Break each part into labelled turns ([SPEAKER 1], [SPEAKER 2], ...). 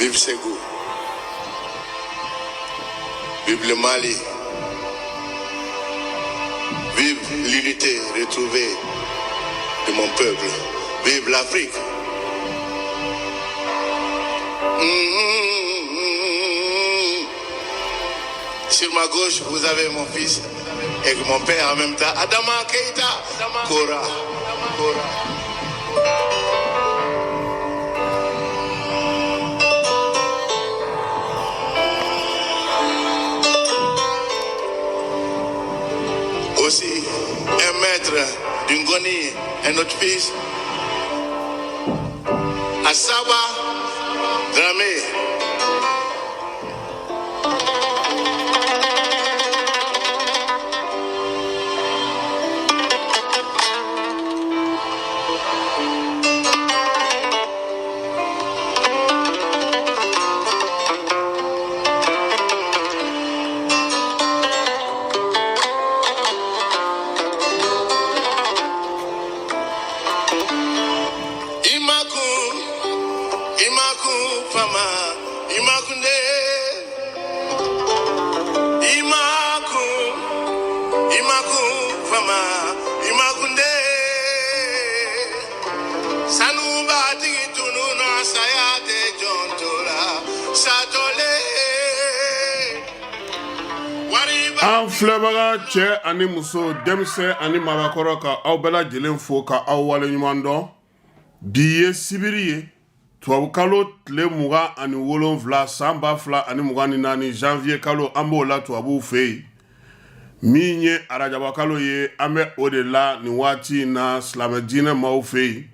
[SPEAKER 1] Vive Ségou. Vive le Mali. Vive l'unité retrouvée de mon peuple. Vive l'Afrique. Mmh. Sur ma gauche, vous avez mon fils et mon père en même temps, Adama Keita Kora. Kora. Aussi, un maître d'Ungoni, un autre fils, Asaba Dramé. Imakun, Imakun Fama, Imakunde, Imakun, Imakun Fama, Imakunde. Sanuba tigi tununa saya tɛ jɔn to la satɔle.
[SPEAKER 2] An filɛbaga cɛ ani muso, denmisɛn ani maabakɔrɔ, ka aw bɛɛ lajɛlen fo ka aw waleɲuman dɔn. Bi ye sibiri ye, tubabukalo tile 27, san 2024, janvier kalo, an b'o la tubabuw fɛ yen. Min ye arajabakalo ye, an bɛ o de la nin waati in na silamɛ diinɛ maaw fɛ yen.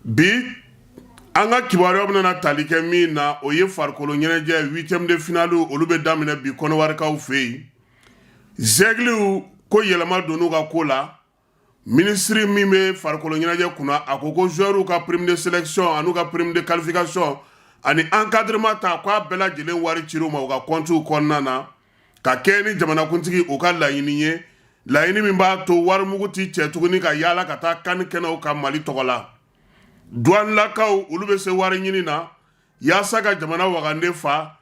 [SPEAKER 2] Bi an ka kibaruya bɛna tali kɛ min na, o ye farikolo ɲɛnajɛ huitième de finale, olu bɛ daminɛ bi kɔnɔwarikaw fɛ yen. Zɛgiliw ko yɛlɛma donn'u ka ko la. Minisiri min bɛ farikolo ɲɛnajɛ kunna, a ko ko joueurs ka prime de sélection an'u ka prime de qualification ani encadrement ta, k'a bɛɛ lajɛlen wari cir'u ma u ka comptes kɔnɔna na, ka kɛ ni jamanakuntigi u ka laɲini ye, laɲini min b'a to warimugu tɛ cɛ tuguni ka yaala ka taa CAN kɛnɛw kan Mali tɔgɔ la. Duwanilakaw, olu bɛ se wari ɲini na yaasa ka jamana wagande fa.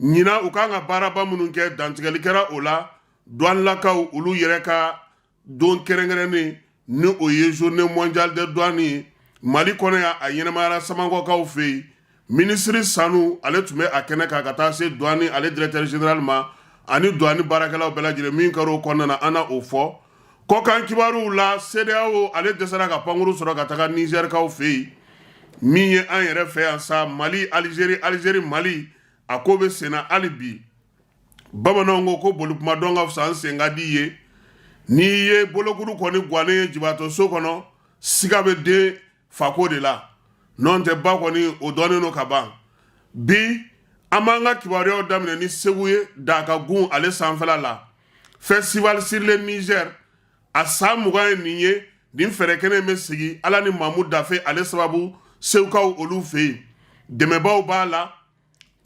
[SPEAKER 2] Ɲinan, u kan ka baaraba minnu kɛ, dantigɛli kɛra o la. Duwanilakaw, olu yɛrɛ ka don kɛrɛnkɛrɛnnen, ni o ye journée mondiale des douanes ye Mali kɔnɔ yan, a ɲɛnamayara Samankɔkaw fɛ yen. Minisiri Sanu, ale tun bɛ a kɛnɛ kan ka taa se douane ale directeur général ma ani douane baarakɛlaw bɛɛ lajɛlen. Min kɛra o kɔnɔna na, an na o fɔ. Kɔkan kibaruw la, CEDEAO ale dɛsɛra ka pankuru sɔrɔ ka taga Nizɛrikaw fɛ yen. Min ye an yɛrɛ fɛ yan sa, Mali Alizeri, Alizeri Mali, a ko bɛ senna hali bi. Bamananw ko ko bolikuma dɔn ka fisa n sen ka di ye. N'i ye bolokuru kɔni gannen ye jibaatɔ so kɔnɔ, siga bɛ den fako de la, n'o tɛ ba kɔni o dɔnnen don ka ban. Bi an b'an ka kibaruyaw daminɛ ni Segu ye, Dakagun ale sanfɛla la. Festival sur le Niger, a san 20 ye nin ye. Nin fɛɛrɛ kɛnɛ bɛ sigi Ala ni Mamu Dafe ale sababu Segukaw olu fɛ yen. Dɛmɛbaaw b'a la,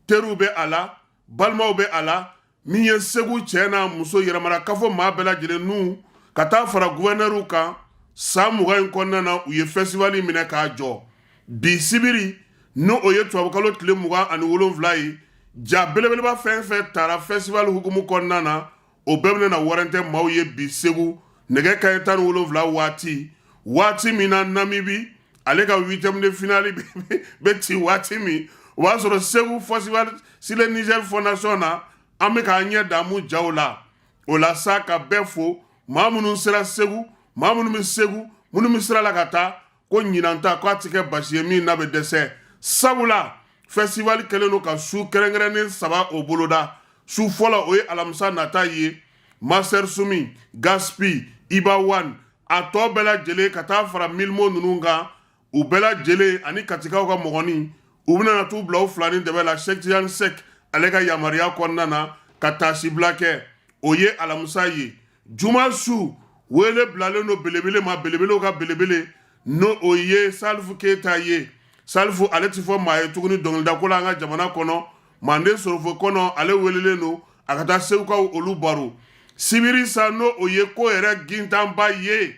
[SPEAKER 2] teriw bɛ a la, balimaw bɛ a la. Min ye Segu cɛ n'a muso, yɛrɛmara kafo maa bɛɛ lajɛlen n'u ka taa fara guvɛnɛriw kan, san 20 in kɔnɔna na, u ye festival minɛ k'a jɔ. Bi sibiri, n'o o ye tubabukalo tile 27 ye, ja belebeleba fɛn fɛn taara festival hukumu kɔnɔna na, o bɛɛ bɛna na warɛntɛ maaw ye bi Segu nɛgɛ kanɲɛ 17 waati, waati min na Namibi ale ka huitième de finale bɛ ci waati min, o b'a sɔrɔ Segu Festival sur le Niger Fondation na, an bɛ k'an ɲɛ damu jaw la. O la sa, ka bɛɛ fo, maa minnu sera Segu, maa minnu bɛ Segu, minnu bɛ sira la ka taa, ko ɲinan ta k'a tɛ kɛ basi ye min n'a bɛ dɛsɛ, sabula festival kɛlen don ka su kɛrɛnkɛrɛnnen saba o boloda. Su fɔlɔ, o ye alamisa nata ye, Master Sumi, Gaspi, Iba One, a tɔ bɛɛ lajɛlen ka taa fara Milimo ninnu kan, u bɛɛ lajɛlen ani Katikaw ka mɔgɔnin, u bɛna t'u bila u fila ni dɛbɛ la Cheikh Tidiane Seck ale ka yamaruya kɔnɔna na ka taasibila kɛ. O ye alamisa ye. Juma su, wele bilalen don belebele ma, belebelew ka belebele, n'o o ye Salifu Keyita ye. Salifu ale ti fɔ maa ye tuguni dɔnkilidako la an ka jamana kɔnɔ. Manden sorofo kɔnɔ, ale welelen don a ka taa Segukaw olu baro. Sibiri sa, n'o o ye ko yɛrɛ gintanba ye,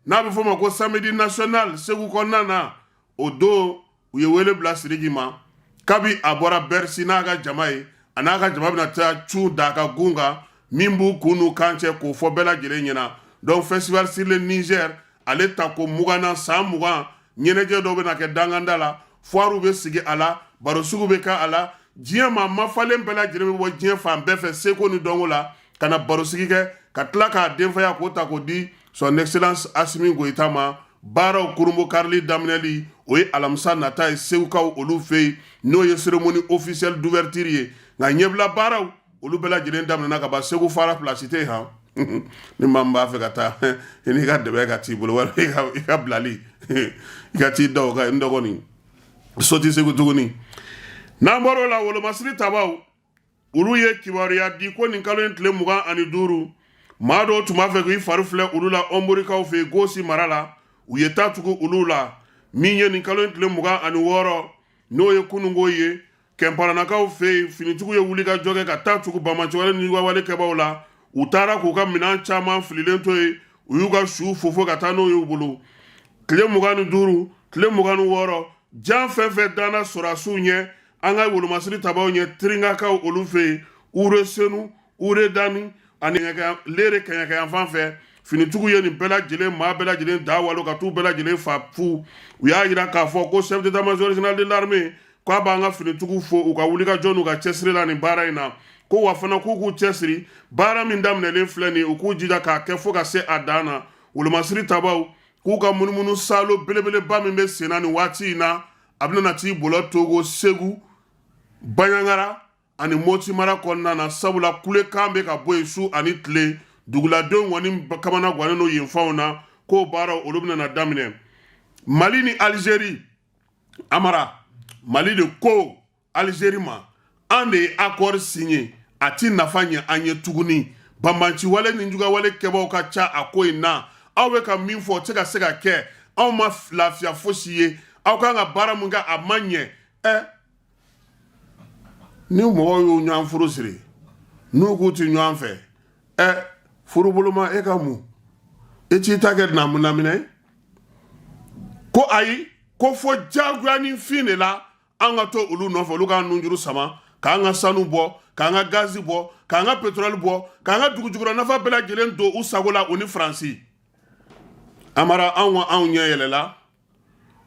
[SPEAKER 2] n'a bɛ fɔ o ma ko samedi national Segu kɔnɔna na, o don u ye wele bila Sidiki ma. Kabi a bɔra Bercy n'a ka jama ye, a n'a ka jama bɛna taa cun da ka gun kan min b'u kun n'u kan cɛ k'o fɔ bɛɛ lajɛlen ɲɛna. Donc festival sur le Niger, ale ta ko 20na, san 20 ɲɛnajɛ dɔ bɛna kɛ danganda la, foire bɛ sigi a la, barosigiw bɛ kɛ a la, diɲɛ maa mafalen bɛɛ lajɛlen bɛ bɔ diɲɛ fan bɛɛ fɛ seko ni dɔnko la ka na barosigi kɛ, ka tila k'a denfaya k'o ta k'o di Son Excellence Assimi Goïta ma. Baaraw kurunbonkarili daminɛli, o ye alamisa nata ye Segukaw olu fɛ yen, n'o ye cérémonie officielle d'ouverture ye. Nka ɲɛbila baaraw, olu bɛɛ lajɛlen daminɛna ka ban. Segu fara place tɛ yen han. Ni maa min b'a fɛ ka taa, i n'i ka dɛbɛ ka t'i bolo, walima i ka bilali, i ka t'i da o kan. N dɔgɔnin, so tɛ Segu tuguni. N'an bɔr'o la, wolomasiri tabaw, olu ye kibaruya di ko nin kalo in tile 25, maa dɔw tun b'a fɛ k'i fari filɛ olu la Ɔnborikaw fɛ yen, Gosi mara la. U ye ta tugu olu la. Min ye nin kalo in tile 26, n'o ye kununko ye, Kɛnparanakaw fɛ yen, finitigiw ye wulikajɔ kɛ ka ta tugu banbaanciwale ni wale kɛbaaw la. U taara k'u ka minɛn caman fililen to yen, u y'u ka su fofo ka taa n'o y'u bolo. Tile 25, tile 26, jan fɛn fɛn danna sɔrɔdasiw ɲɛ, an ka wolomasiri tabaw ɲɛ, Tiringakaw olu fɛ yen, Ure Senu, Ure Dani ani Lere kɛɲɛka yan fan fɛ, finitigiw ye nin bɛɛ lajɛlen maa bɛɛ lajɛlen da walo ka t'u bɛɛ lajɛlen fa fu. U y'a jira k'a fɔ ko chef d'état-major général de l'armée k'a b'an ka finitigiw fo u ka wulikajɔ n'u ka cɛsiri la nin baara in na, ko wa fana k'u k'u cɛsiri baara min daminɛlen filɛ nin ye, u k'u jija k'a kɛ fo ka se a dan na. Wolomasiri tabaw k'u ka munumunu saalo belebeleba min bɛ senna nin waati in na, a bɛna t'i bolo Togo, Segu, Baɲangara ani Moti mara kɔnɔna na, sabula kulekan bɛ ka bɔ yen su ani tile. Duguladenw kɔni kamana gannen don yen fanw na k'o baaraw olu bɛna daminɛ. Mali ni Alizeri, Amara, Mali de ko Alizeri ma an de ye accord signé, a ti nafa ɲɛ an ye tuguni. Banbanci wale ni jugawale kɛbaw ka ca a ko in na. Aw bɛ ka min fɔ, o tɛ ka se ka kɛ. Anw ma lafiya fosi ye. Aw kan ka baara mun kɛ, a ma ɲɛ. Ɛ, ni mɔgɔw y'u ɲɔgɔn furu siri, n'u k'u ti ɲɔgɔn fɛ, ɛ, furuboloma, e ka mun e t'i ta kɛ naminɛ? Ko ayi, ko fo jagoya ni fin de la an ka to olu nɔfɛ, olu k'an nunjuru sama, k'an ka sanu bɔ, k'an ka gazi bɔ, k'an ka pétrole bɔ, k'an ka dugujukɔrɔ nafa bɛɛ lajɛlen don u sago la, u ni Faransi. Amara, anw ka anw ɲɛ yɛlɛla.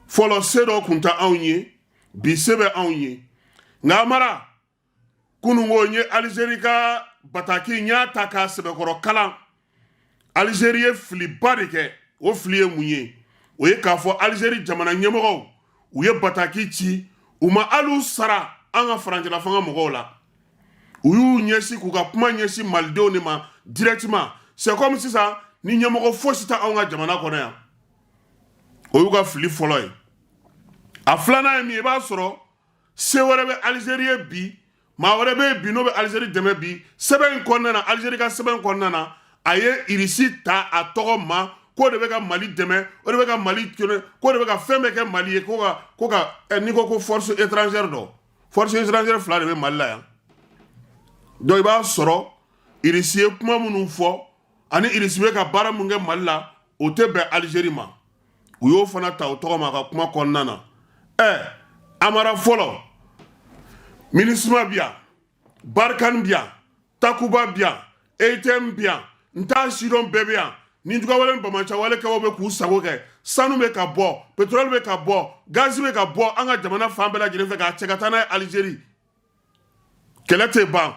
[SPEAKER 2] Fɔlɔ, se dɔ kun tɛ anw ye, bi se bɛ anw ye. Nka Amara, kununko n ye Alizeri ka bataki, n y'a ta k'a sɛbɛkɔrɔ kalan. Alizeri ye filiba de kɛ. O fili ye mun ye? O ye k'a fɔ Alizeri jamana ɲɛmɔgɔw, u ye bataki ci, u ma hali u sara an ka furancɛla fanga mɔgɔw la. U y'u ɲɛsin k'u ka kuma ɲɛsin malidenw de ma directement. C'est comme sisan ni ɲɛmɔgɔ fosi tɛ anw ka jamana kɔnɔ yan. O y'u ka fili fɔlɔ ye. A filanan ye min ye, i b'a sɔrɔ se wɛrɛ bɛ Alizeri ye bi, maa wɛrɛ bɛ yen bi n'o bɛ Alizeri dɛmɛ bi. Sɛbɛn in kɔnɔna na, Alizeri ka sɛbɛn kɔnɔna na, a ye Irisi ta a tɔgɔ ma k'o de bɛ ka Mali dɛmɛ, o de bɛ ka Mali, k'o de bɛ ka fɛn bɛɛ kɛ Mali ye, ko ka n'i ko ko force étrangère dɔ, force étrangère fila de bɛ Mali la yan. Donc i b'a sɔrɔ Irisi ye kuma minnu fɔ ani Irisi bɛ ka baara mun kɛ Mali la, o tɛ bɛn Alizeri ma. U y'o fana ta o tɔgɔ ma ka kuma kɔnɔna na. Ɛ, Amara, fɔlɔ MINUSMA bi yan, Barkhane bi yan, Takuba bi yan, EUTM bi yan, n t'a sidɔn, bɛɛ bɛ yan. Ni jugawale ni banbaanciwale kɛbaw bɛ k'u sago kɛ, sanu bɛ ka bɔ, pétrole bɛ ka bɔ, gazi bɛ ka bɔ an ka jamana fan bɛɛ lajɛlen fɛ k'a cɛ ka taa n'a ye Alizeri, kɛlɛ tɛ ban.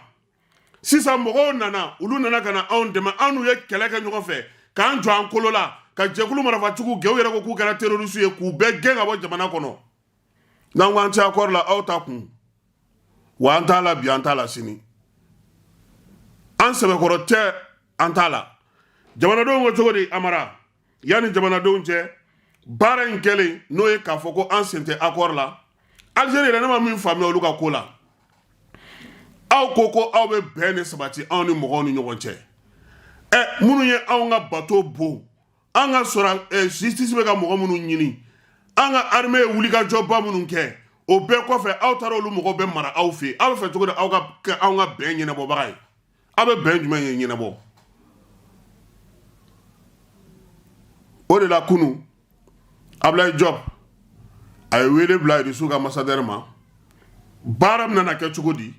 [SPEAKER 2] Sisan mɔgɔw nana, olu nana ka na anw dɛmɛ, an n'u ye kɛlɛ kɛ ɲɔgɔn fɛ k'an jɔ an kolo la ka jɛkulu marifatigiw gɛn. U yɛrɛ ko k'u kɛra terroriste ye, k'u bɛɛ gɛn ka bɔ jamana kɔnɔ. N'an ko an tɛ accord la, aw ta kun wa? An t'a la bi, an t'a la sini, an sɛbɛkɔrɔ tɛ, an t'a la. Jamanadenw ko cogo di, Amara? Yanni jamanadenw cɛ, baara in kɛlen, n'o ye k'a fɔ ko an sen tɛ accord la, Algérie yɛrɛ, ne ma min faamuya olu ka ko la, aw ko ko aw bɛ bɛn de sabati anw ni mɔgɔw ni ɲɔgɔn cɛ. Ɛ, minnu ye anw ka bateau bon, an ka sɔrɔ justice bɛ ka mɔgɔ minnu ɲini, an ka armée ye wulikajɔba minnu kɛ, o bɛɛ kɔfɛ, aw taara olu mɔgɔw bɛ mara aw fɛ yen. Aw bɛ fɛ cogo di aw ka kɛ anw ka bɛn ɲɛnabɔbaga ye? Aw bɛ bɛn jumɛn ye ɲɛnabɔ? O de la kunun, Ablaye Diop a ye wele bila Irisiw ka ambassadeur ma. Baara bɛna na kɛ cogo di?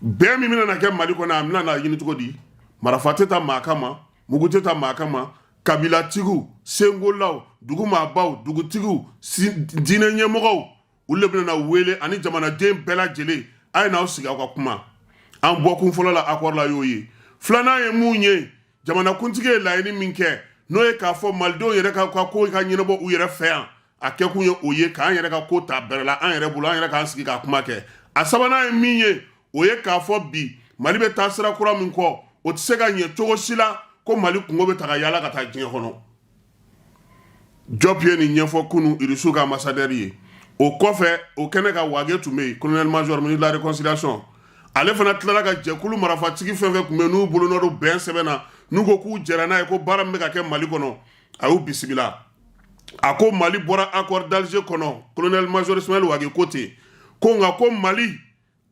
[SPEAKER 2] Bɛn min bɛna na kɛ Mali kɔnɔ, a bɛna na ɲini cogo di? Marifa tɛ ta maa kama, mugu tɛ ta maa kama. Kabilatigiw, sengolaw, dugu maabaw, dugutigiw, diinɛ ɲɛmɔgɔw, olu de bɛna na wele ani jamanaden bɛɛ lajɛlen. A ye n'aw sigi, aw ka kuma. An bɔkun fɔlɔ la accord la y'o ye. Filanan ye mun ye? Jamanakuntigi ye laɲini min kɛ, n'o ye k'a fɔ malidenw yɛrɛ ka ko ka ɲɛnabɔ u yɛrɛ fɛ yan, a kɛkun ye o ye k'an yɛrɛ ka ko ta bɛrɛ la an yɛrɛ bolo, an yɛrɛ k'an sigi k'a kuma kɛ. A sabanan ye min ye, o ye k'a fɔ bi Mali bɛ taa sira kura min kɔ, o tɛ se ka ɲɛ cogo si la ko Mali kungo bɛ ta ka yaala ka taa diɲɛ kɔnɔ. Diop ye nin ɲɛfɔ kunu Irisiw ka ambassadeur ye. O kɔfɛ, o kɛnɛ kan, Wage tun bɛ yen, colonel major, ministre de la réconciliation. Ale fana tilara ka jɛkulu marafatigi fɛn fɛn tun bɛ yen n'u bolonɔ don bɛn sɛbɛn na, n'u ko k'u jɛra n'a ye ko baara min bɛ ka kɛ Mali kɔnɔ, a y'u bisimila. A ko Mali bɔra accord d'Alger kɔnɔ, colonel major Ismaël Wage ko ten, ko nka ko Mali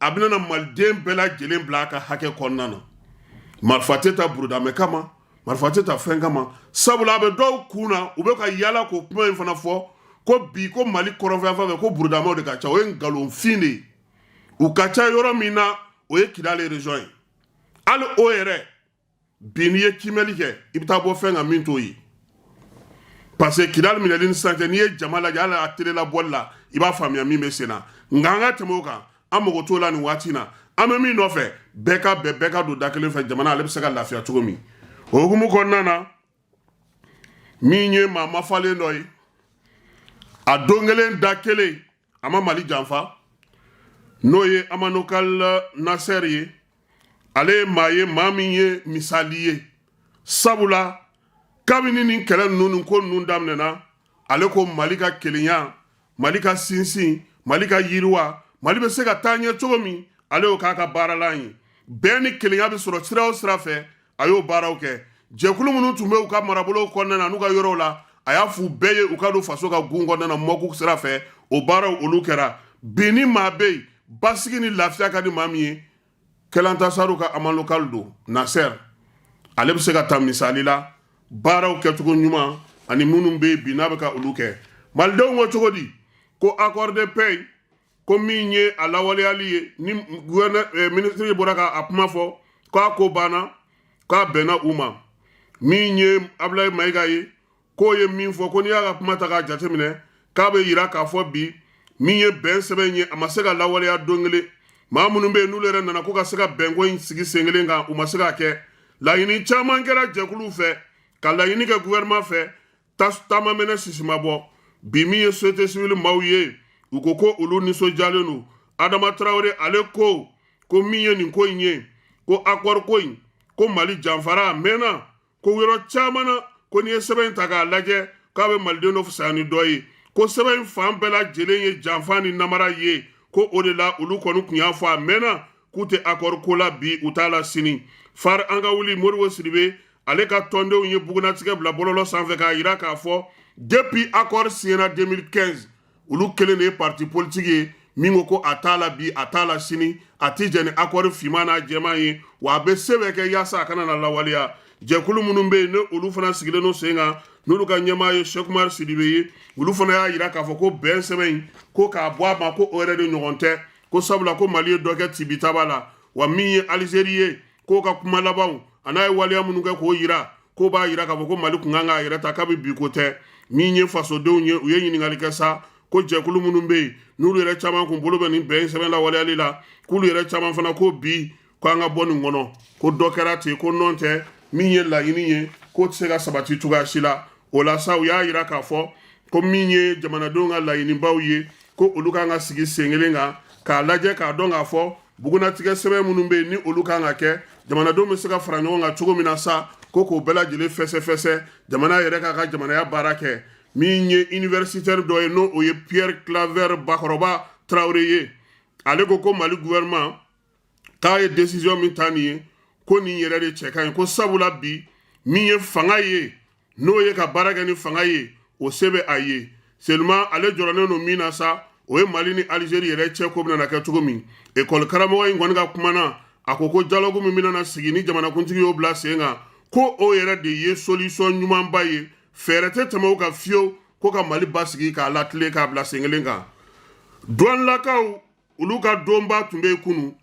[SPEAKER 2] a bɛna na maliden bɛɛ lajɛlen bila a ka hakɛ kɔnɔna na. Marifa tɛ ta burudamɛ kama, marifa tɛ ta fɛn kama, sabula a bɛ dɔw kun na, u bɛ ka yaala k'o kuma in fana fɔ ko bi ko Mali kɔrɔnfɛ fɛ ko burudamɛw de ka ca. O ye nkalonfin de ye. U ka ca yɔrɔ min na, o ye Kidali région ye. Hali o yɛrɛ bi, n'i ye kiimɛli kɛ, i bɛ taa bɔ fɛn kan min t'o ye, parce que Kidali minɛli ni sisan cɛ, n'i ye jama lajɛ, hali a télé la bɔli la, i b'a faamuya min bɛ sen na. Nka an ka tɛmɛ o kan, an mago t'o la nin waati na. An bɛ min nɔfɛ, bɛɛ ka bɛn, bɛɛ ka don da kelen fɛ, jamana ale bɛ se ka lafiya cogo min. O hukumu kɔnɔna na, min ye maa mafalen dɔ ye, a don kelen da kelen a ma Mali janfa, n'o ye Amenokal Nasɛri ye. Ale ye maa ye, maa min ye misali ye, sabula kabini nin kɛlɛ ninnu ni ko ninnu daminɛna, ale ko Mali ka kelenya, Mali ka sinsin, Mali ka yiriwa, Mali bɛ se ka taa ɲɛ cogo min, ale y'o k'a ka baaralan ye. Bɛn ni kelenya bɛ sɔrɔ sira o sira fɛ, a y'o baaraw kɛ. Jɛkulu minnu tun bɛ u ka marabolow kɔnɔna na n'u ka yɔrɔw la, a y'a f'u bɛɛ ye u ka don faso ka gun kɔnɔna na mɔku sira fɛ. O baaraw olu kɛra. Bi ni maa bɛ yen, basigi ni lafiya ka di maa min ye, Kɛlantasaru ka Amenokal don Nasɛr. Ale bɛ se ka ta misali la baaraw kɛcogo ɲuman ani minnu bɛ yen bi n'a bɛ ka olu kɛ. Malidenw ko cogo di ko accord de paix, ko min ye a lawaleyali ye, ni minisiri bɔra ka a kuma fɔ k'a ko banna, k'a bɛnna u ma? Min ye Abulayi Mayiga ye, k'o ye min fɔ, ko n'i y'a ka kuma ta k'a jateminɛ, k'a bɛ yira k'a fɔ bi min ye bɛn sɛbɛn ye, a ma se ka lawaleya don kelen. Maa minnu bɛ yen n'olu yɛrɛ nana ko ka se ka bɛnko in sigi sen kelen kan, u ma se k'a kɛ. Laɲini caman kɛra jɛkuluw fɛ ka laɲini kɛ gouvernement fɛ, taama mɛnɛ sisi ma bɔ. Bi min ye société civile maaw ye, u ko ko olu nisɔndiyalen don. Adama Tarawele, ale ko ko min ye nin ko in ye, ko accord ko in, ko Mali janfara a mɛnna, ko yɔrɔ caman na, ko n'i ye sɛbɛn in ta k'a lajɛ, k'a bɛ maliden dɔ fisaya ni dɔ ye, ko sɛbɛn in fan bɛɛ lajɛlen ye janfa ni namara ye, ko o de la olu kɔni tun y'a fɔ a mɛnna k'u tɛ accord ko la bi, u t'a la sini. Far an ka wuli, Modibo Sidibe, ale ka tɔndenw ye bugunatigɛ bila bɔlɔlɔ sanfɛ k'a yira k'a fɔ depuis accord signera 2015, olu kelen de ye parti politique ye min ko ko a t'a la bi, a t'a la sini, a tɛ jɛn ni accord finman n'a jɛman ye, wa a bɛ se bɛɛ kɛ yaasa a kana na lawaleya. Jɛkulu minnu bɛ yen, ni olu fana sigilen don sen kan, n'olu ka ɲɛmaa ye Sekumari Sidibe ye, olu fana y'a yira k'a fɔ ko bɛn sɛbɛn in, ko k'a bɔ a ma, ko o yɛrɛ de ɲɔgɔn tɛ, ko sabula ko Mali ye dɔ kɛ tibitaba la. Wa min ye Alizeri ye, k'o ka kuma labanw a n'a ye waleya minnu kɛ k'o yira, k'o b'a yira k'a fɔ ko Mali kun kan k'a yɛrɛ ta kabi bi ko tɛ. Min ye fasodenw ye, u ye ɲininkali kɛ sa ko jɛkulu minnu bɛ yen, n'olu yɛrɛ caman kun bolo bɛ nin bɛn sɛbɛn lawaleyali la, k'olu yɛrɛ caman fana ko bi ko an ka bɔ nin kɔnɔ, ko dɔ kɛra ten, ko nɔn tɛ min ye laɲini ye, k'o tɛ se ka sabati cogoya si la. O la sa, u y'a yira k'a fɔ ko min ye jamanadenw ka laɲinibaw ye, ko olu kan ka sigi sen kelen kan k'a lajɛ k'a dɔn k'a fɔ bugunatigɛ sɛbɛn minnu bɛ yen, ni olu kan ka kɛ, jamanadenw bɛ se ka fara ɲɔgɔn kan cogo min na sa, ko k'o bɛɛ lajɛlen fɛsɛfɛsɛ, jamana yɛrɛ k'a ka jamanaya baara kɛ. Min ye universitaire dɔ ye, n'o o ye Pierre Claver Bakɔrɔba Tarawele ye, ale ko ko Mali gouvernement k'a ye décision min ta nin ye, ko nin yɛrɛ de cɛ ka ɲi, ko sabula bi min ye fanga ye, n'o ye ka baara kɛ ni fanga ye, o se bɛ a ye. Seulement ale jɔrɔnen don min na sa, o ye Mali ni Alizeri yɛrɛ cɛ ko bɛna na kɛ cogo min. Ekɔli karamɔgɔ in kɔni ka kuma na, a ko ko dialogue min bɛna na sigi, ni jamanakuntigi y'o bila sen kan, ko o yɛrɛ de ye solution ɲumanba ye. Fɛɛrɛ tɛ tɛmɛ o kan fiyewu ko ka Mali basigi, k'a latilen, k'a bila sen kelen kan. Douanelakaw. Olu ka donba tun bɛ yen kunun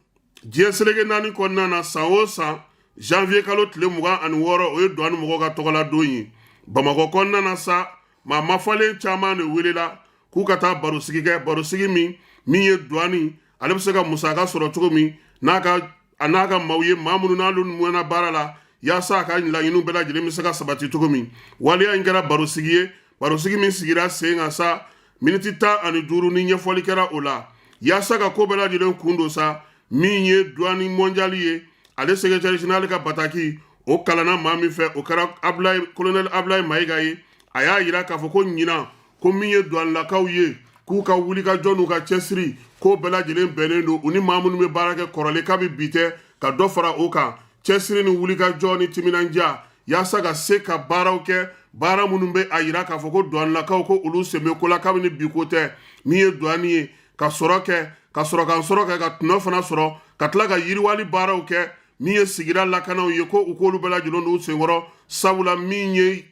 [SPEAKER 2] diɲɛ seleke naani kɔnɔna na. San o san, janvier kalo tile 26, o ye douane mɔgɔw ka tɔgɔla don ye. Bamakɔ kɔnɔna na sa, maa mafalen caman de welela k'u ka taa barosigi kɛ, barosigi min ye douane ale bɛ se ka musaka sɔrɔ cogo min n'a ka a n'a ka maaw ye, maa minnu n'olu mɛnna baara la, yaasa a ka laɲiniw bɛɛ lajɛlen bɛ se ka sabati cogo min. Waleya in kɛra barosigi ye, barosigi min sigira sen kan sa miniti 15, ni ɲɛfɔli kɛra o la yaasa ka ko bɛɛ lajɛlen kun don sa. Min ye douane mondiale ye, ale secrétaire général ka bataki, o kalanna maa min fɛ, o kɛra Abulayi, colonel Abulayi Mayiga ye. A y'a yira k'a fɔ ko ɲinan, ko min ye douanelakaw ye, k'u ka wulikajɔ n'u ka cɛsiri, k'o bɛɛ lajɛlen bɛnnen don u ni maa minnu bɛ baara kɛ kɔrɔlen, kabi bi tɛ, ka dɔ fara o kan, cɛsiri ni wulikajɔ ni timinandiya, yaasa ka se ka baaraw kɛ, baara minnu bɛ a yira k'a fɔ ko douanelakaw, ko olu sen bɛ ko la kabini bi ko tɛ. Min ye douane ye, ka sɔrɔ kɛ, ka sɔrɔ ka sɔrɔ kɛ, ka tɔnɔ fana sɔrɔ, ka tila ka yiriwali baaraw kɛ. Min ye sigida lakanaw ye, ko u k'olu bɛɛ lajɛlen don u senkɔrɔ, sabula min ye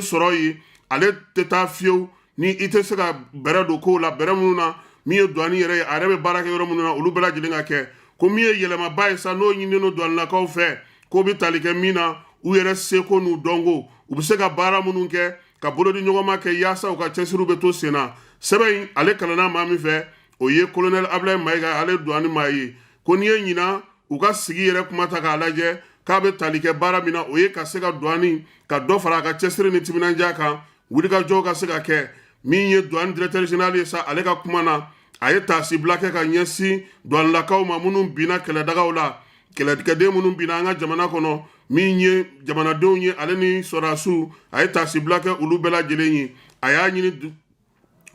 [SPEAKER 2] sɔrɔ ye, ale tɛ taa fiyewu ni i tɛ se ka bɛrɛ don kow la, bɛrɛ minnu na min ye douane yɛrɛ ye, a yɛrɛ bɛ baara kɛ yɔrɔ minnu na, olu bɛɛ lajɛlen ka kɛ. Ko min ye yɛlɛmaba ye sa, n'o ɲininen don douanelakaw fɛ, k'o bɛ tali kɛ min na, u yɛrɛ seko n'u dɔnko, u bɛ se ka baara minnu kɛ, ka bolodi ɲɔgɔnma kɛ, yaasa u ka cɛsiriw bɛ to sen na. Sɛbɛn in, ale kalanna maa min fɛ, o ye colonel Abulayi Mayiga, ale douane maa ye. Ko n'i ye ɲinan u ka sigi yɛrɛ kuma ta k'a lajɛ, k'a bɛ tali kɛ baara min na, o ye ka se ka douane ka dɔ fara a ka cɛsiri ni timinandiya kan, wulikajɔ ka se ka kɛ. Min ye douane directeur général ye sa, ale ka kuma na, a ye taasibila kɛ ka ɲɛsin douanelakaw ma minnu binna kɛlɛdagaw la, kɛlɛkɛden minnu binna an ka jamana kɔnɔ, min ye jamanadenw ye, ale ni sɔrɔdasiw. A ye taasibila kɛ olu bɛɛ lajɛlen ye. A y'a ɲini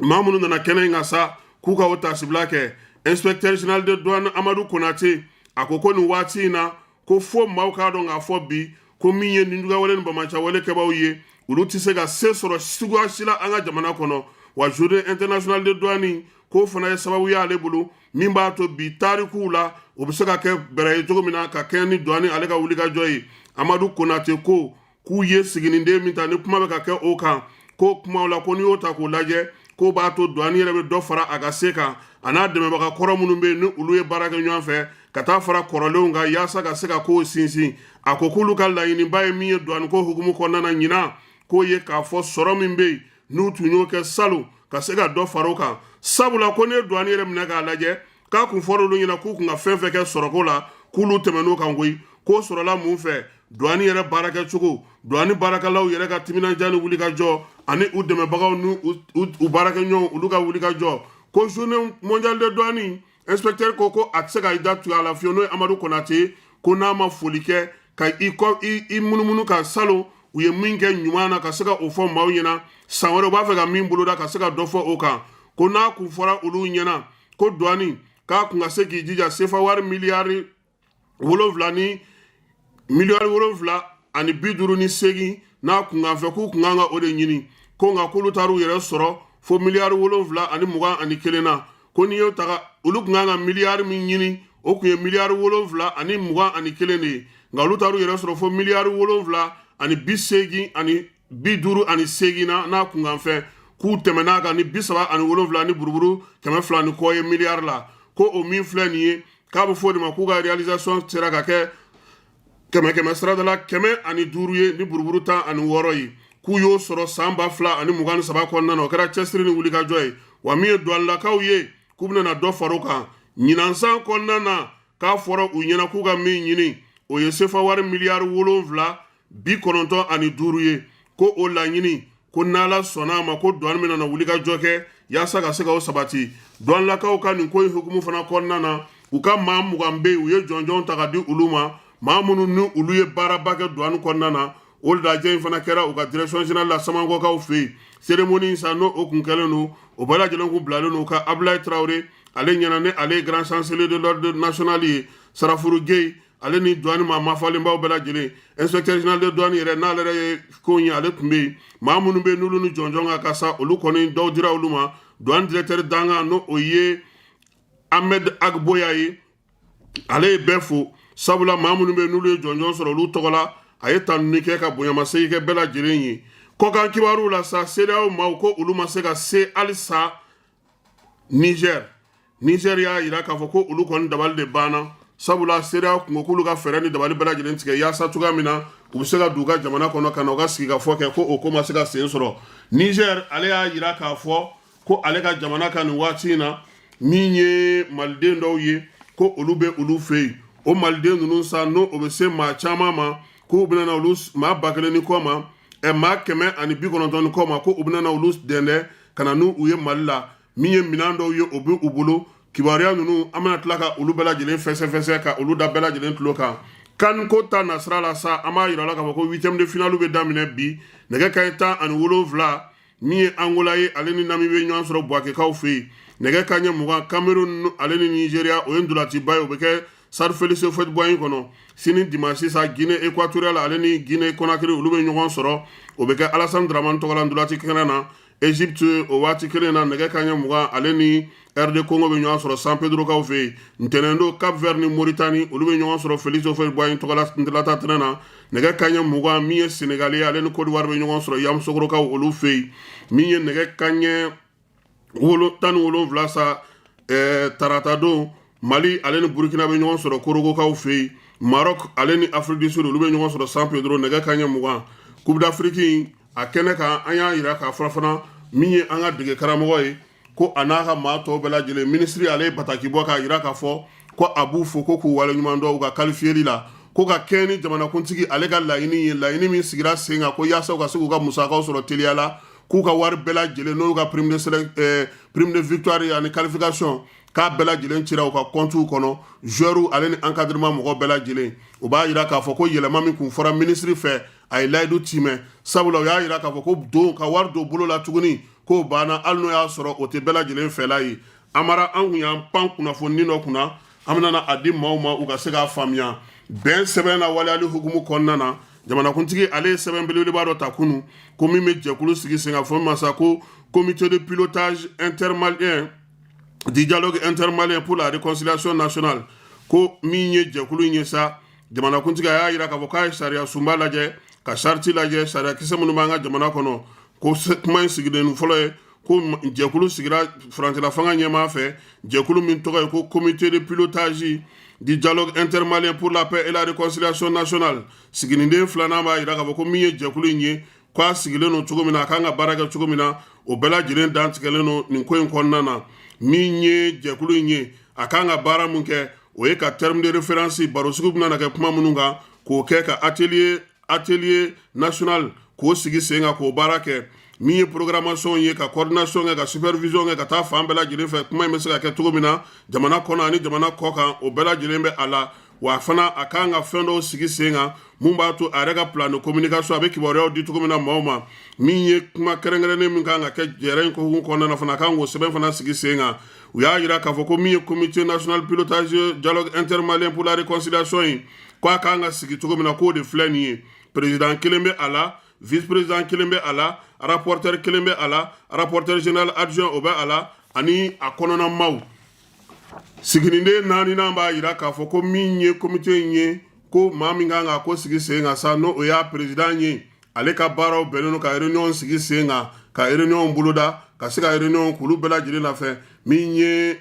[SPEAKER 2] maa minnu nana kɛnɛ in kan sa, k'u ka o taasibila kɛ. Inspecteur général de douane Amadu Konate, a ko ko nin waati in na, ko fo maaw k'a dɔn k'a fɔ bi ko min ye ninjuguyawale ni banbaanciwale kɛbaaw ye, olu tɛ se ka se sɔrɔ suguya si la an ka jamana kɔnɔ. Wa journée internationale de douane, k'o fana ye sababu y'ale bolo min b'a to bi tarikuw la, o bɛ se ka kɛ bɛrɛ ye cogo min na ka kɛɲɛ ni douane ale ka wulikajɔ ye. Amadu Konate ko k'u ye siginiden min ta, ni kuma bɛ ka kɛ o kan, ko kumaw la, ko n'i y'o ta k'o lajɛ, k'o b'a to douane yɛrɛ bɛ dɔ fara a ka se kan, a n'a dɛmɛbaga kɔrɔ minnu bɛ yen, ni olu ye baara kɛ ɲɔgɔn fɛ, ka taa fara kɔrɔlenw kan, yaasa ka se ka kow sinsin. A ko k'olu ka laɲiniba ye min ye douane ko hukumu kɔnɔna na ɲinan, k'o ye k'a fɔ sɔrɔ min bɛ yen, n'u tun y'o kɛ salon, ka se ka dɔ fara o kan, sabula ko ne ye douane yɛrɛ minɛ k'a lajɛ, k'a kun fɔra olu ɲɛna k'u kun ka fɛn fɛn kɛ sɔrɔko la, k'olu tɛmɛn'o kan koyi. K'o sɔrɔla mun fɛ? Douane yɛrɛ baarakɛcogo, douane baarakɛlaw yɛrɛ ka timinandiya ni wulikajɔ, ani u dɛmɛbagaw ni u baarakɛɲɔgɔnw, olu ka wulikajɔ. Ko journée mondiale de douane, inspecteur ko ko a tɛ se ka i da tugu a la fiyewu, n'o ye Amadu Konate, ko n'a ma foli kɛ ka i kɔ i munumunu ka salon u ye min kɛ ɲuman na, ka se ka o fɔ maaw ɲɛna, san wɛrɛ u b'a fɛ ka min boloda, ka se ka dɔ fɔ o kan. Ko n'a kun fɔra olu ɲɛna ko douane k'a kun ka se k'i jija sefa wari miliyari 7 ni miliyari 7 ani 58 n'a kunkan fɛ, k'u kun kan ka o de ɲini, ko nka k'olu taar'u yɛrɛ sɔrɔ fo miliyari 7 ani 21 na. Ko n'i y'o taga, olu kun kan ka miliyari min ɲini, o kun ye miliyari 7 ani 21 de ye, nka olu taar'u yɛrɛ sɔrɔ fo miliyari 7 ani 80 ni 58 na n'a kunkan fɛn, k'u tɛmɛn'a kan ni 37 ni buruburu 200 ni kɔ ye miliyari la. Ko o min filɛ nin ye, k'a bɛ fɔ o de ma k'u ka réalisation sera ka kɛ kɛmɛ kɛmɛ sarada la 105 ye ni buruburu 16 ye, k'u y'o sɔrɔ san 2023 kɔnɔna na. O kɛra cɛsiri ni wulikajɔ ye. Wa min ye douanelakaw ye, k'u bɛna dɔ fara o kan ɲinan san kɔnɔna na. K'a fɔra u ɲɛna k'u ka min ɲini, o ye sefa wari miliyari 7 95 ye. Ko o laɲini, ko n'Ala sɔnna a ma, ko douane bɛna na wulikajɔ kɛ yaasa ka se ka o sabati. Douanelakaw ka nin ko in hukumu fana kɔnɔna na, u ka maa 20 bɛ yen, u ye jɔnjɔn ta ka di olu ma, maa minnu ni olu ye baaraba kɛ douane kɔnɔna na. O lajɛ in fana kɛra u ka direction générale la Samankɔkaw fɛ yen. Cérémonie in sa, n'o o kun kɛlen don, o bɛɛ lajɛlen kun bilalen don ka Abulayi Tarawele ale ɲɛna, ni ale ye grand chancelier de l'ordre national ye, Sarafuru Gueye, ale ni douane maa mafalenbaw bɛɛ lajɛlen. Inspecteur général de douane yɛrɛ, n'ale yɛrɛ ye ko ye, ale tun bɛ yen. Maa minnu bɛ yen, n'olu ni jɔnjɔn ka kan sa, olu kɔni dɔw dira olu ma. Douane directeur dankan, n'o o ye Ahmed Agboya ye, ale ye bɛɛ fo, sabula maa minnu bɛ yen, n'olu ye jɔnjɔn sɔrɔ, olu tɔgɔ la, a ye tanuni kɛ ka bonyamasegin kɛ bɛɛ lajɛlen ye. Kɔkan kibaruw la sa, CEDEAO maaw ko olu ma se ka se halisa Niger. Niger y'a jira k'a fɔ ko olu kɔni dabali de banna, sabula CEDEAO kun ko k'olu ka fɛɛrɛ ni dabali bɛɛ lajɛlen tigɛ yaasa cogoya min na u bɛ se ka don u ka jamana kɔnɔ ka na u ka sigikafɔ kɛ, ko o ko ma se ka sen sɔrɔ. Niger ale y'a jira k'a fɔ ko ale ka jamana kan nin waati in na, min ye maliden dɔw ye, ko olu bɛ olu fɛ yen. O maliden ninnu sa, n'o o bɛ se maa caman ma, k'u bɛna na olu maa 1000 ni kɔ ma, maa 190 ni kɔ ma, ko u bɛna na olu dɛndɛn ka na n'u ye Mali la. Min ye minɛn dɔw ye, o bɛ u bolo. Kibaruya ninnu, an bɛna tila ka olu bɛɛ lajɛlen fɛsɛfɛsɛ ka olu da bɛɛ lajɛlen tulo kan. CAN ko ta nasira la sa, an b'a yira la k'a fɔ ko huitième de finale bɛ daminɛ bi nɛgɛ kanɲɛ 17. Min ye Angola ye, ale ni Namibie bɛ ɲɔgɔn sɔrɔ Buwakekaw fɛ yen. Nɛgɛ kanɲɛ 20, Cameroun ale ni Nigeria, o ye ntolaciba ye, o bɛ kɛ Stade Félix Houphouët-Boigny kɔnɔ. Sini dimanche sa, Guinée équatoriale ale ni Guinée Conakry, olu bɛ ɲɔgɔn sɔrɔ, o bɛ kɛ Alassane Dramane tɔgɔla ntolaci kɛnɛ na. Egypte, o waati kelen na, nɛgɛ kanɲɛ 20, ale ni RD Congo bɛ ɲɔgɔn sɔrɔ San Pedrokaw fɛ yen. Ntɛnɛn don, Cap Vert ni Mauritanie, olu bɛ ɲɔgɔn sɔrɔ Félix Houphouët-Boigny tɔgɔla ntolatan tɛnɛ na. Nɛgɛ kanɲɛ 20, min ye Sénégal ye, ale ni Côte d'Ivoire bɛ ɲɔgɔn sɔrɔ Yamoussoukrokaw olu fɛ yen. Min ye nɛgɛ kanɲɛ 17 sa, tarata don, Mali ale ni Burukina bɛ ɲɔgɔn sɔrɔ Korogokaw fɛ yen. Maroc ale ni Afrique du Sud, olu bɛ ɲɔgɔn sɔrɔ San Pedro nɛgɛ kanɲɛ 20. Coupe d'Afrique a kɛnɛ kan, an y'a jira k'a fɔ fana, min ye an ka dege karamɔgɔ ye, ko a n'a ka maa tɔw bɛɛ lajɛlen, minisiri ale ye bataki bɔ k'a jira k'a fɔ ko a b'u fo, ko k'u waleɲuman dɔn u ka qualifieli la, ko ka kɛɲɛ ni jamanakuntigi ale ka laɲini ye, laɲini min sigira sen kan, ko yaasa u ka se k'u ka musakaw sɔrɔ teliya la, k'u ka wari bɛɛ lajɛlen, n'o y'u ka prime de victoire ani qualification, k'a bɛɛ lajɛlen cira u ka kɔntiw kɔnɔ, joueurs ale ni encadrement mɔgɔ bɛɛ lajɛlen. O b'a jira k'a fɔ ko yɛlɛma min kun fɔra minisiri fɛ, a ye layidu timɛ, sabula u y'a jira k'a fɔ ko don ka wari don bolo la tuguni, k'o banna, hali n'o y'a sɔrɔ o tɛ bɛɛ lajɛlen fɛla ye. Amara, an kun y'an pan kunnafoni dɔ kunna, an bɛna a di maaw ma u ka se k'a faamuya. Bɛn sɛbɛn na waleyali hukumu kɔnɔna na, jamanakuntigi ale ye sɛbɛn belebeleba dɔ ta kunun, ko min bɛ jɛkulu sigi sen kan, fɔ min ma sa ko comité de pilotage intermalien du dialogue intermalien pour la réconciliation nationale. Ko min ye jɛkulu in ye sa, jamanakuntigi a y'a jira k'a fɔ k'a ye sariya sunba lajɛ, ka charte lajɛ, sariya kisɛ minnu b'an ka jamana kɔnɔ, ko kuma in sigilen fɔlɔ ye ko jɛkulu sigira furancɛla fanga ɲɛmaa fɛ, jɛkulu min tɔgɔ ye ko comité de pilotage du dialogue intermalien pour la paix et la réconciliation nationale. Siginiden filanan b'a jira k'a fɔ ko min ye jɛkulu in ye, k'a sigilen don cogo min na, a kan ka baara kɛ cogo min na, o bɛɛ lajɛlen dantigɛlen don nin ko in kɔnɔna na. Min ye jɛkulu in ye, a kan ka baara mun kɛ, o ye ka terme de référence, barosigi bɛna kɛ kuma minnu kan, k'o kɛ, ka atelier national k'o sigi sen kan k'o baara kɛ. Min ye programmation ye, ka coordination kɛ, ka supervision kɛ, ka taa fan bɛɛ lajɛlen fɛ, kuma in bɛ se ka kɛ cogo min na jamana kɔnɔ ani jamana kɔ kan, o bɛɛ lajɛlen bɛ a la. Wa fana, a kan ka fɛn dɔw sigi sen kan mun b'a to a yɛrɛ ka plan de communication, a bɛ kibaruyaw di cogo min na maaw ma. Min ye kuma kɛrɛnkɛrɛnnen min kan ka kɛ jɛrɛ in hukumu kɔnɔna na fana, a kan k'o sɛbɛn fana sigi sen kan. U y'a jira k'a fɔ ko min ye comité national pilotage dialogue intermalien pour la réconciliation ye, ko a kan ka sigi cogo min na, k'o de filɛ nin ye: président kelen bɛ a la, vice président kelen bɛ a la, rapporteur kelen bɛ a la, rapporteur général adjoint o bɛ a la, ani a kɔnɔna maaw. Siginiden naaninan b'a jira k'a fɔ ko min ye comité in ye, ko maa min kan ka ko sigi sen kan sa, n'o o y'a président ye, ale ka baaraw bɛnnen don ka réunion sigi sen kan, ka réunion boloda, ka se ka réunion k'olu bɛɛ lajɛlen lafɛ. Min ye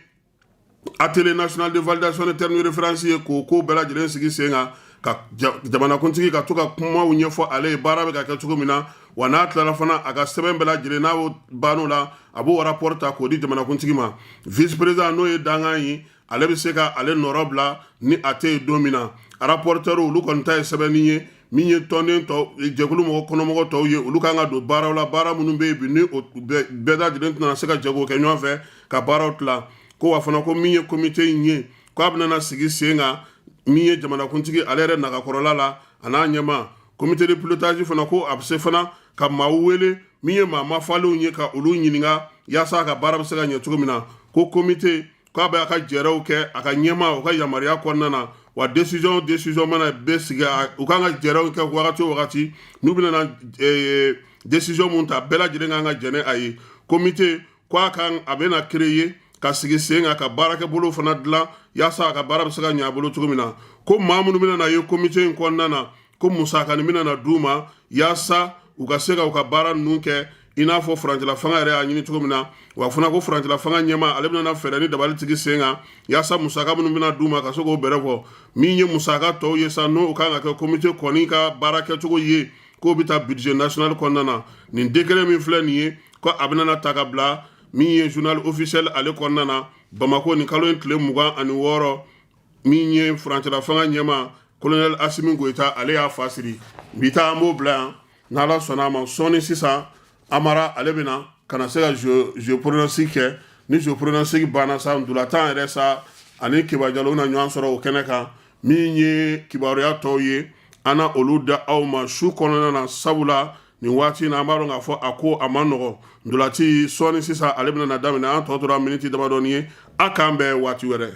[SPEAKER 2] atelier national de validation de termes de référence ye, k'o ko bɛɛ lajɛlen sigi sen kan, ka jamanakuntigi ka to ka kumaw ɲɛfɔ ale ye, baara bɛ ka kɛ cogo min na. Wa n'a tilala fana, a ka sɛbɛn bɛɛ lajɛlen, n'a y'o bann'o la, a b'o rapport ta k'o di jamanakuntigi ma. Vice président, n'o ye dankan ye, ale bɛ se ka ale nɔrɔ bila ni a tɛ yen don min na. Rapporteur, olu kɔni ta ye sɛbɛnni ye. Min ye tɔnden tɔ, jɛkulu mɔgɔ kɔnɔmɔgɔ tɔw ye, olu kan ka don baaraw la, baara minnu bɛ yen bi, ni o bɛɛ lajɛlen tɛna se ka jɛ k'o kɛ ɲɔgɔn fɛ ka baaraw tila. Ko wa fana, ko min ye comité in ye, k'a bɛna sigi sen kan, min ye jamanakuntigi ale yɛrɛ nagakɔrɔla la, a n'a ɲɛma. Comité de pilotage fana, ko a bɛ se fana ka maaw wele, min ye maa mafalenw ye, ka olu ɲininka yaasa a ka baara bɛ se ka ɲɛ cogo min na. Ko comité, k'a bɛ a ka jɛrɛw kɛ a ka ɲɛma o ka yamaruya kɔnɔna na. Wa décision mana bɛ sigi, u kan ka jɛrɛw kɛ wagati o wagati, n'u bɛna décision mun ta, bɛɛ lajɛlen kan ka jɛn a ye. Comité, ko a kan a bɛna créer ka sigi sen kan, ka baarakɛbolo fana dilan yaasa a ka baara bɛ se ka ɲɛ a bolo cogo min na. Ko maa minnu bɛna na ye comité in kɔnɔna na, ko musakanin bɛna na d'u ma yaasa u ka se ka u ka baara ninnu kɛ, i I n'a fɔ furancɛla fanga yɛrɛ y'a ɲini cogo min na. Wa fana ko furancɛla fanga ɲɛmaa, ale bɛna fɛɛrɛ ni dabali sigi sen kan yaasa musaka minnu bɛna d'u ma, ka se k'o bɛrɛ bɔ. Min ye musaka tɔw ye sa, n'o kan ka kɛ komite kɔni ka baara kɛcogo ye, k'o bɛ taa budget national kɔnɔna na. Nin décret min filɛ nin ye, ko a bɛna ta ka bila min ye journal officiel ale kɔnɔna na Bamakɔ nin kalo in tile 26, min ye furancɛla fanga ɲɛmaa colonel Asimi Goyita, ale y'a fa siri. Bi ta, an b'o bila yan. N'Ala sɔnna a ma, sɔɔni sisan Amara ale bɛna ka na se ka jeu pronostic kɛ. Ni jeu pronostic banna sa, ntolatan yɛrɛ sa ani Keba Jalo na ɲɔgɔn sɔrɔ o kɛnɛ kan. Min ye kibaruya tɔw ye, an na olu da aw ma su kɔnɔna na, sabula nin waati in na, an b'a dɔn k'a fɔ a ko a ma nɔgɔ. Ntolaci sɔɔni sisan ale bɛna na daminɛ. An tɔ tora miniti damadɔni ye. A k'an bɛn waati wɛrɛ.